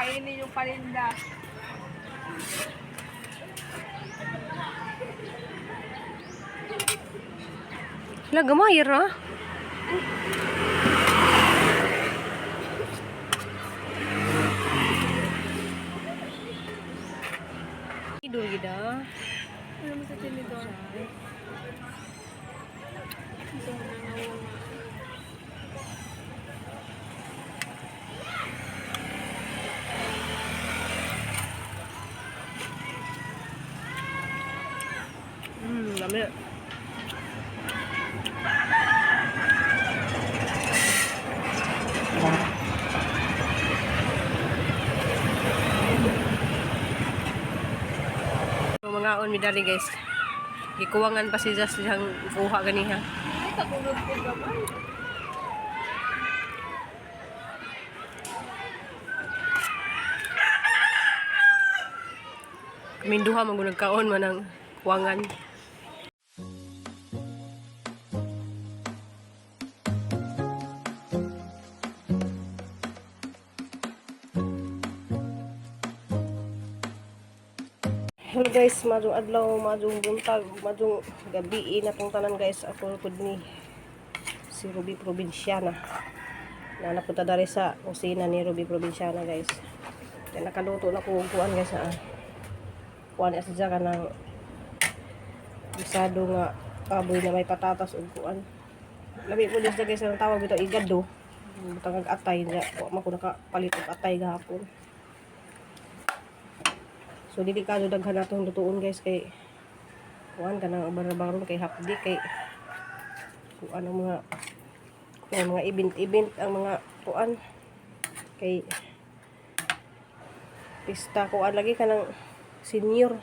Kainin yung paninda. Hala, gamay ra. Idol gida. Ano mo sa tinidor? Ito mo na nga. Dami. So, mga on mi dali, guys. Gikuwangan pa si Jas siyang kuha ganiha. Ay, katulog ko gamay. Kaming duha man gud nagkaon man ang kuwangan. Hello guys, madung adlaw, madung buntag, madung gabi na tong tanan, guys. Ako pud ni si Ruby Provinciana. Na napunta dari sa kusina ni Ruby Provinciana, guys. Kaya nakaluto na ko og kuan, guys, ah. Kuan sa dyan ng bisado nga baboy na may patatas ug kuan. Labi po din siya, guys, ang tawag ito igado. Butang ag atay niya. Wa man ko nakapalit og atay gahapon. So dili kayo daghan natong lutuon, guys, kay kuan kanang barbaron kay hapdi kay kuan ang mga kuan mga event-event ang mga kuan kay pista kuan lagi kanang senior.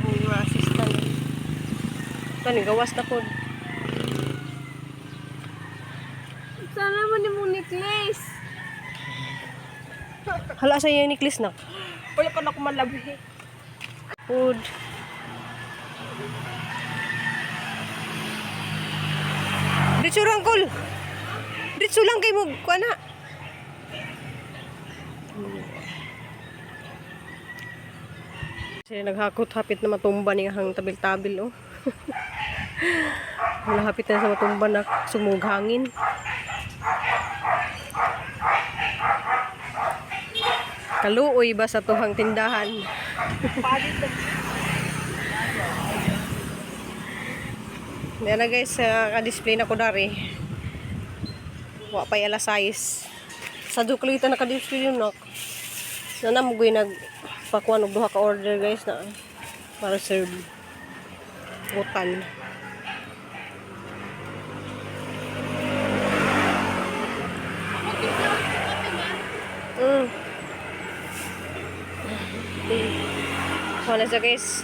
Mga assistant. Kani gawas na pod. Sana naman yung necklace. Hala sa iyang necklace na. Wala pa na ako malabi. Food. Diretso lang, kol. Diretso lang kay mo kuan na. Sila naghakot hapit na matumba ni hang tabil-tabil oh. Wala hapit na sa matumba na sumughangin. Kaluoy ba sa tuhang tindahan? Palit na. Yan na guys, ka-display na ko dari. Wa pa'y alas 6. Sa duklita naka-display yun nak. Nanamugoy nagpakuan og duha ka order, guys, na para serve. Utan. Wala siya, guys.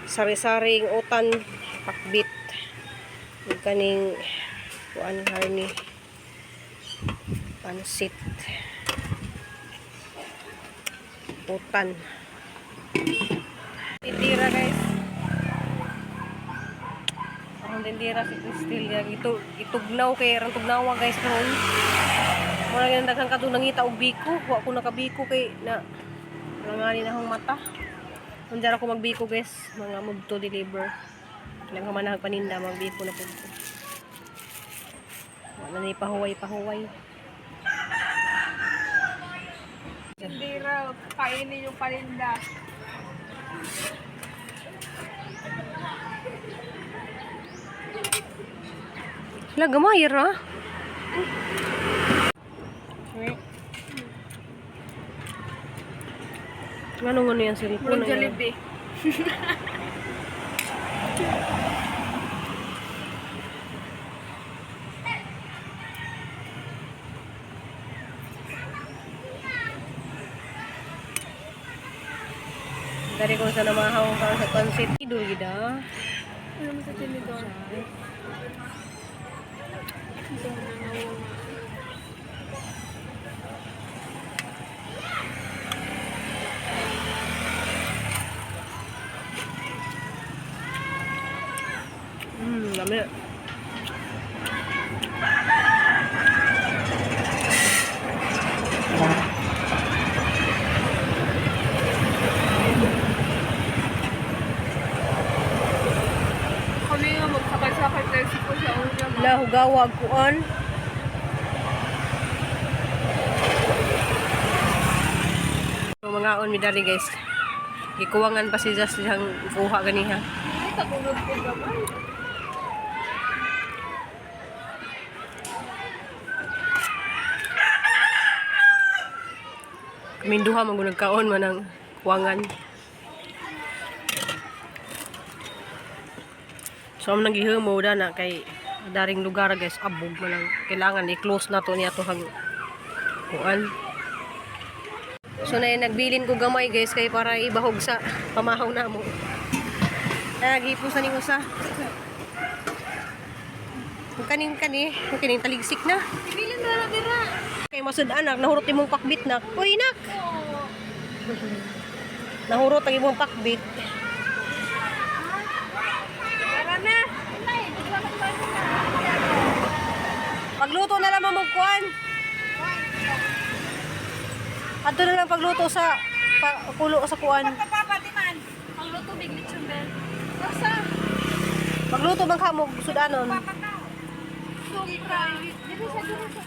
Sari-saring utan, pakbit. Ug kaning kuan harni pansit. Utan. Tindira, guys. Ang tindira si Cristel yang ito itugnaw kay rang tugnawa, guys, karon. Mura gyud daghan kadto nangita og biko, wa ko nakabiko kay na langani na akong mata. Unjar ako magbiko, guys, mga move to deliver. Ilang kamanahag paninda magbiko na pud ko. Wala ni pahuway pahuway. Tindira, kainin yung paninda. Hala, gamay ra. Ngano ngano yan cellphone Murag na yan? Jollibee. Dari ko sa namahaw ka sa pansit. Idol gida. Ano mo sa tinidor? Ito mo na nga. Dami. Mugawa kuan. So, mga on mi dali guys. Gikuwangan pa si Jas dihang kuha ganiha. Ay, katulog ko gamay. Kaming duha man gud nagkaon man ang kuwangan. So am nang gihimo da na kay daring lugar guys, abog man ang kailangan i-close na to niya to hang kuan. So na nagbilin ko gamay guys kay para ibahog sa pamahaw na mo. Nagipos na ning usa. Kung kaning kani, kung kaning taligsik na. Ibilin na lang dira. Kay masud anak, nahurot imong pakbit nak. Uy nak. Oo. Nahurot ang imong pakbit. Tara na. Ay, naglamat na. Pagluto na lang mo kuan. Adto na lang pagluto sa pa, kulo sa kuan. Papa, di man. Ang luto big lechon bel. Basta. Pagluto man ka mo sudanon. Sugi ka. Dito sa dito sa.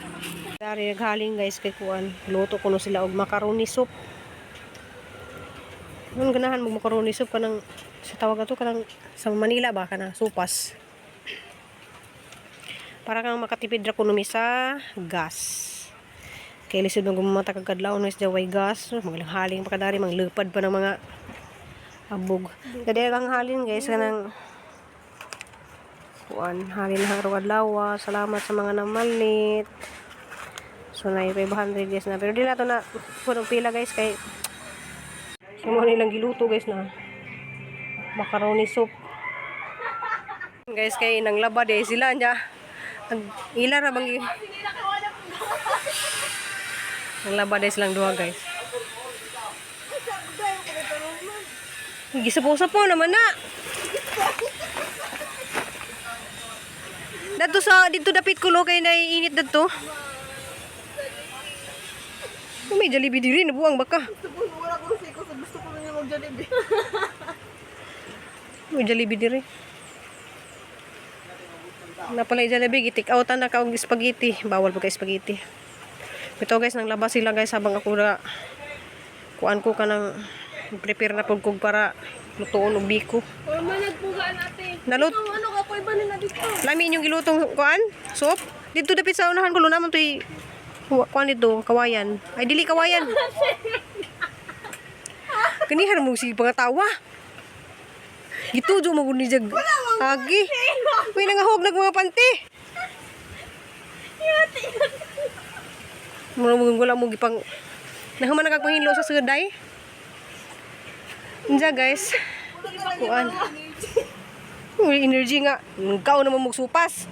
Dari naghaling guys kay kuan. Luto kuno sila og macaroni soup. Nun ganahan mo macaroni soup kanang sa tawag ato kanang sa Manila ba kanang supas. Para kang makatipid ra kuno mi sa gas. Kay lisod man gumata kag kadlawon is way gas, maghaling pa kadari manglupad pa ng mga abog. Dali ang halin guys kanang kuan halin na araw adlaw. Salamat sa mga namalit. So na 500 guys na. Pero di na to na punong pila guys kay so mo nilang giluto guys na macaroni soup. Guys kay nang laba di sila nya. Ang ila ra bang nang laba di silang duha guys. Gisapo-sapo naman na. Dadto sa dito dapit kulo kay naiinit dadto. Oh, may Jollibee diri nabuang baka. Wala ko sa ko gusto ko na mag Jollibee. May Jollibee diri. Na pala yung Jollibee, gitik out na ka og spaghetti. Bawal pa ka spaghetti. Ito guys, nang labas sila guys habang ako na kuan ko kanang prepare na pud kog para lutuon og biko. Or man nagpugaan ate. Nalut Ano ano ka ko iba nila dito. lami inyong gilutong kuan? Soup? Dito dapit sa unahan ko naman to'y kuan dito, kawayan. Ay dili kawayan. Kanihan mo si pangatawa. Gitujo mo gud ni jag. Agi. May nangahog nag mga panty. Mura mo wala mo gipang Nahuman na kag panghinlo sa suday. Unsa guys? Kuan. Uy, energy nga. Ikaw naman magsupas.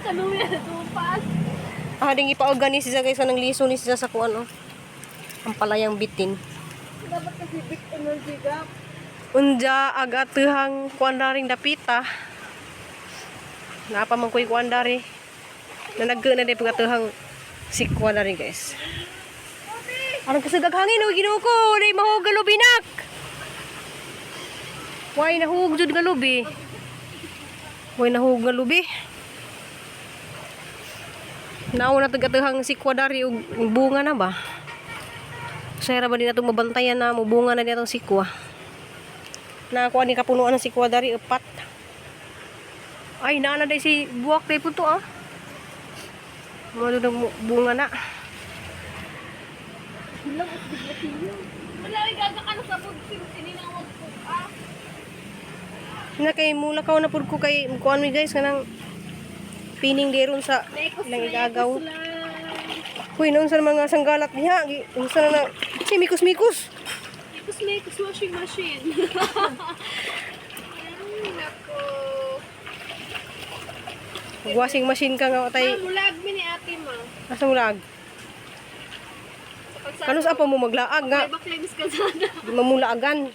Kaluya na tupas. Ah, ding ipaorganize siya guys ng liso ni siya sa kuan oh. Ang palayang bitin. Dapat kasi big energy gap. Unja agatehang kuan daring dapita. Napa man koy kuan dari. Nanagge na day pagatehang sikwa dari guys. Aron kasi daghangin oh Ginoo ko, day mahog nga lubi nak. Way nahug jud nga lubi. Way nahug nga lubi. Nauna tagatehang sikwa dari og bunga na ba? Sayra ba din natong mabantayan na mubunga na din atong sikwa. Nakakuha ni kapunuan ng sikwa dari upat. Ay, naana day si buwak day po to ah. Mga doon bunga na. Wala ay gaga ka na sa bugsin sininang magpuka. Na kay mula ka na pud ko kay kuan mi guys kanang pining deron sa ilang igagaw. Uy, noon sa mga sanggalat niya, unsa na na si mikos-mikos. Mikos mikos washing machine. Ay, nako. Washing machine ka nga tay. Ma, mulag mi ni ate ma. Asa mo lag? Sa kalsada. Kanus apa mo maglaag nga? May baklings kalsada. Di mamulaagan.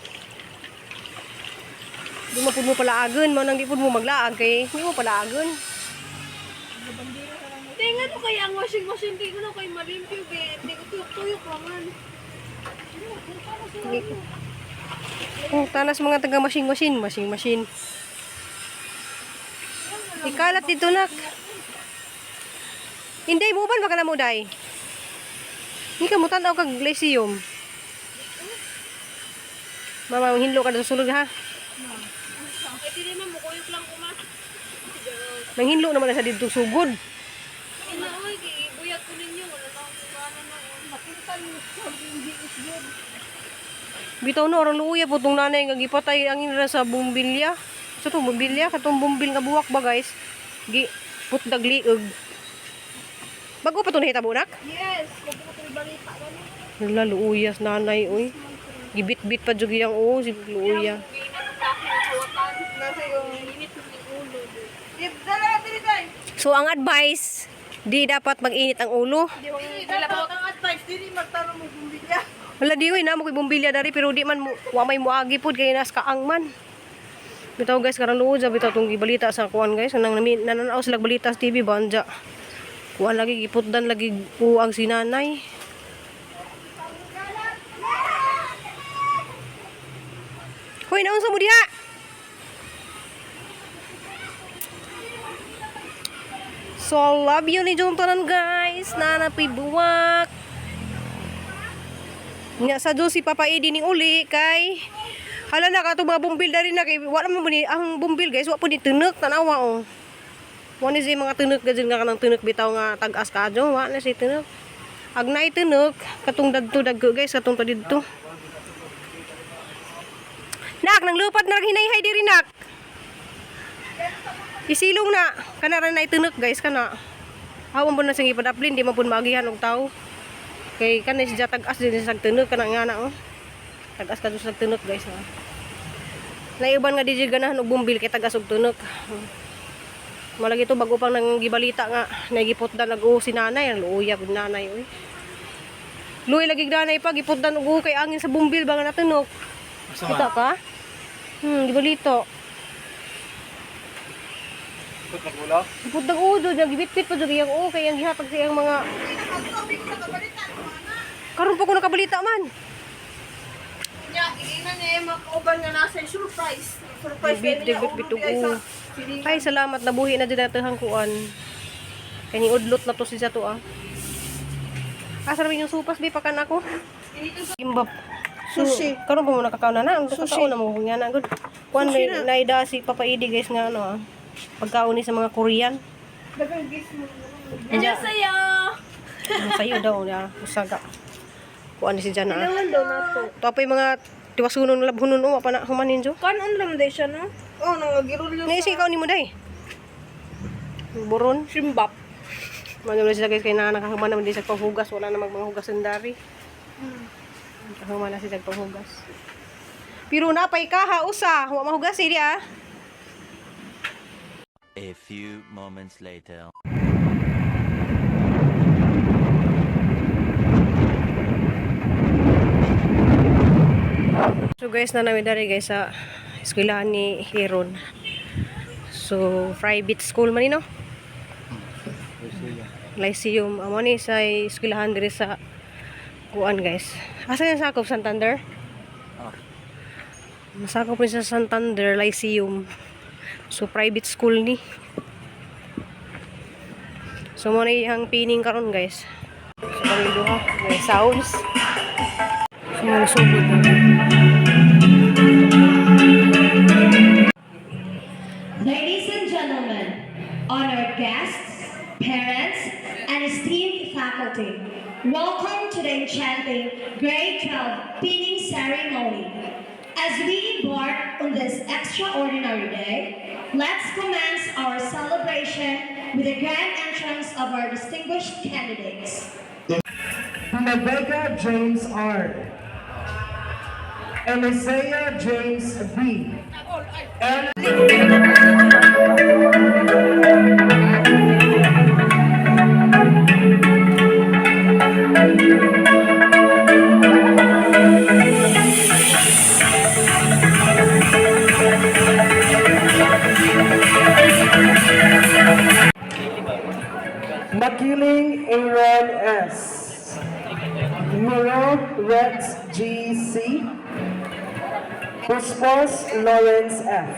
Di mo pud mo palaagan, mao nang di pud mo maglaag kay di mo palaagan. Tingnan ko kaya ang washing machine. Di ko na kayo malimpyo, be. Di ko tuyok-tuyok raman. Kung tanas mga taga machine machine, machine machine. Kalat dito, nak. Hindi, muuban ba ka na mo, day? Hindi ka mo tanaw kag lyceum. Mama, hinlo ka na sa sulod, ha? Eh, dili man, mukuyok lang ko ma. Nanghinlo naman na sa dito sugod. Ina, oy, buyag ko ninyo. Wala na akong kumana na. Makintan mo sa hindi isgod. Bitaw na, orang luya po itong nanay nga gipatay ang inira sa bumbilya. Sa itong bumbilya, katong bumbil nga buwak ba, guys? Gi, putdag liog. Bago pa ito nahitabo, nak? Yes, kung ko balita gani. Wala, luuyas nanay, uy. Gibit-bit pa jud iyang oo, si luuya. Nasa yung init ng ulo. Dala dili day. So, ang advice, di dapat mag-init ang ulo. Dala pa ang advice dili magtarong mo bumbilya. Wala di uy, namo ko'y bumbilya dari pero di man mo, wa may muagi pod kay nas kaang man. Bitaw guys, karon luod sa bitaw tong gibalita sa kuan guys, nang nananaw sila balita sa TV banja. Kuan lagi giputdan lagi uang si nanay. Hoy, naunsa mo diha? So, love you ni Jong tanan guys. Nanapoy buwak. Nga sa Diyos si Papa Edi ning uli kay hala na katong mga bumbil dari na kay wala man ni ang bumbil guys, wa po ni tunok, tanawa oh. Wa ni siya mga tunok gajud nga kanang tunok bitaw nga tag-as kaadyo, wa na siya tunok. Ag naay tunok katong dadto dagko guys, katong to didto. Nak, nang lupad na hinayhay diri nak. Isilong na kana ra naay tunok guys kana. Awan po na siyang ipadaplin, di man po maagihan og tao. Kay kanay siya tag-as din sa tagtunok kana nga na oh. Tag-as ka sa tagtunok guys ha. Naiuban nga di jud ganahan og bumbil kay tag-as og tunok. Malagi to bago pang nang gibalita nga nagiputdan nag si nanay, ang luoya gud nanay oy. Luoy lagi nanay pa giputdan og kay angin sa bumbil ba nga natunok. Kita ka? Gibalita. Giputdan og jud nagibitbit pa jud iyang oo kay ang gihatag sa iyang mga. Karon pa ko nakabalita man. Nya, ingnan niya yung mga kauban nga nasa yung surprise. Surprise Bit, niya, bit, ulo bit, di ay oo. sa silingan. Ay, salamat. Nabuhi na din natin ang kuan. Kani udlot na to si Jato ah. Asa naman yung supas, bi pakan ako. Gimbap. So, Sushi. Karon pa mo nakakaon na na. Ang Sushi. kakaon na mo nga na good. Kuan Sushi may na. naida si Papa Idi guys nga ano ah. Pagkaon ni sa mga Korean. Dagang gis mo. Ano Sa'yo! sayo daw niya usaga. Kuan ni si Jana. Ah. Kailangan daw na to. Ito pa yung mga tiwasunon labhunon o pa na humanin jo. Kanon lang day siya, no? Oo, oh, nangagirol yun. Ngayon ikaw ni mo day. Buron. Shimbap. Mano na sila guys kay na nakahuman naman din sa panghugas, wala na mga hugas dari. Nakahuman na sila sa panghugas. Pero napay kaha usa, wa mahugas eh, di ah. A few moments later. So guys, na namin dari guys sa eskwelahan ni Heron. So private school man ni no? Lyceum. Amo ni sa eskwelahan diri sa kuan guys. Asa yung sakop Santander? Masakop ni sa Santander Lyceum. So private school ni. So mo na iyang pining karon guys. So kami duha, may sounds. So mga sugod na. Ladies and gentlemen, honored guests, parents, and esteemed faculty, welcome to the enchanting Grade 12 pinning ceremony. As we embark on this extraordinary day, let's commence our celebration with the grand entrance of our distinguished candidates. Navega James R. Elisea James B. El Makiling Aaron S. Miro Rex G. C. Puspos Lawrence F.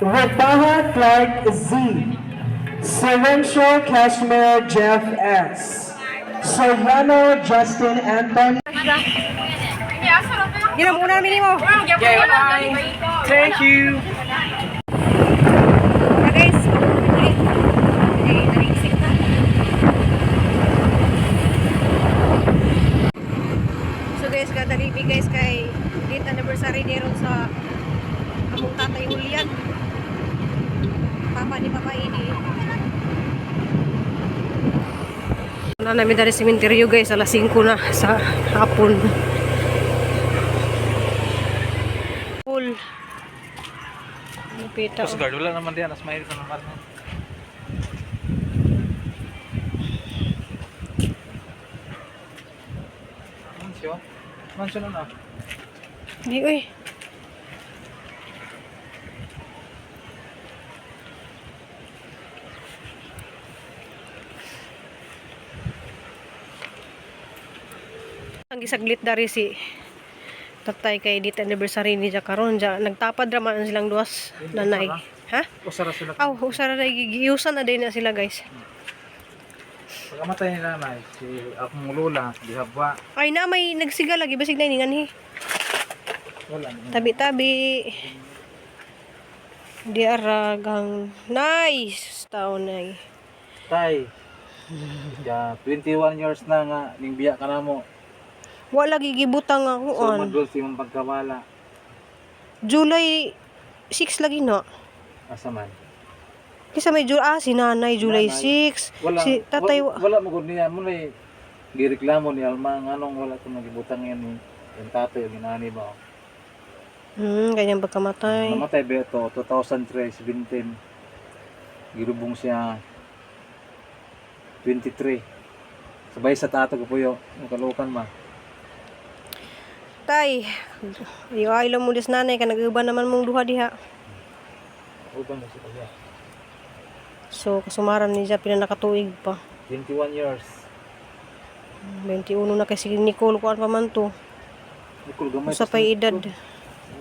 Rebaha Clark Z. Serencio Cashmere Jeff S. Soriano Justin Anton. Ginamuna namin mo. Thank you. Yeah, guys. Dali. So guys, kadalibi guys kay date anniversary ni ron sa among tatay Julian. Papa ni Papa Ini. Wala namin dari sementeryo guys, alas 5 na sa hapon. Full. Lupita. Coast Guard, wala naman diyan. As may ka naman. Mansyo? Mansyo na na. Di uy. Ang gisaglit dari si tatay kay dito anniversary ni ja karon ja nagtapad ra man silang duwas nanay. Ha? Usara sila. Aw, usara ra gigiusan na din na sila guys. Pagkamatay ni nanay, si akong lola, dihabwa. Ay na may nagsiga lagi basig na iningan hi. Wala na. Tabi-tabi. Di aragang nice taon ay. Tay, ya, 21 years na nga, ning biya ka na mo. Wala gigibutang ako So, on. madul si imong pagkawala. July 6 lagi no. Asa man. Kisa may July, si nanay July Nanay. 6. Wala, Si tatay wala, wala mo gud niya. Mo na gireklamo ni Alma nganong wala ko nagibutang yan ni yung tatay o ginani ba. Kanyang pagkamatay. Namatay ba ito 2003 17. Girubong siya 23. Sabay sa tato ko puyo, ang kalukan ma. Tay, ayo ay mo des nanay ka nag-uban naman mong duha diha. Uban mo siya kuya. So kasumaran ni siya pinanakatuig pa. 21 years. 21 na kay si Nicole kuan pa man to. Nicole gamay. Usa pa'y edad.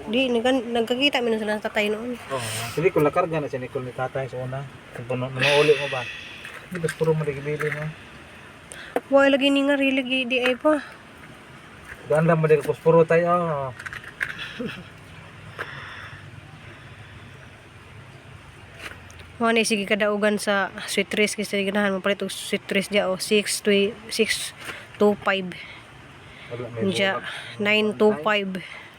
Di nagkakita mi na sila sa tatay noon. Oh, si Nicole nakarga na si Nicole ni tatay sa una. Kung mauli mo ba? Di ba puro mo nagibili mo? Wa lagi ni nga lagi di ay pa. Gaan lang mo di ka puro tayo. Oh. Mo ni sige kadaugan sa sweet trees kasi ganahan mo palit og sweet trees dia o 6 2 6 2 5. Wala may Diya buwak. 9 2 5.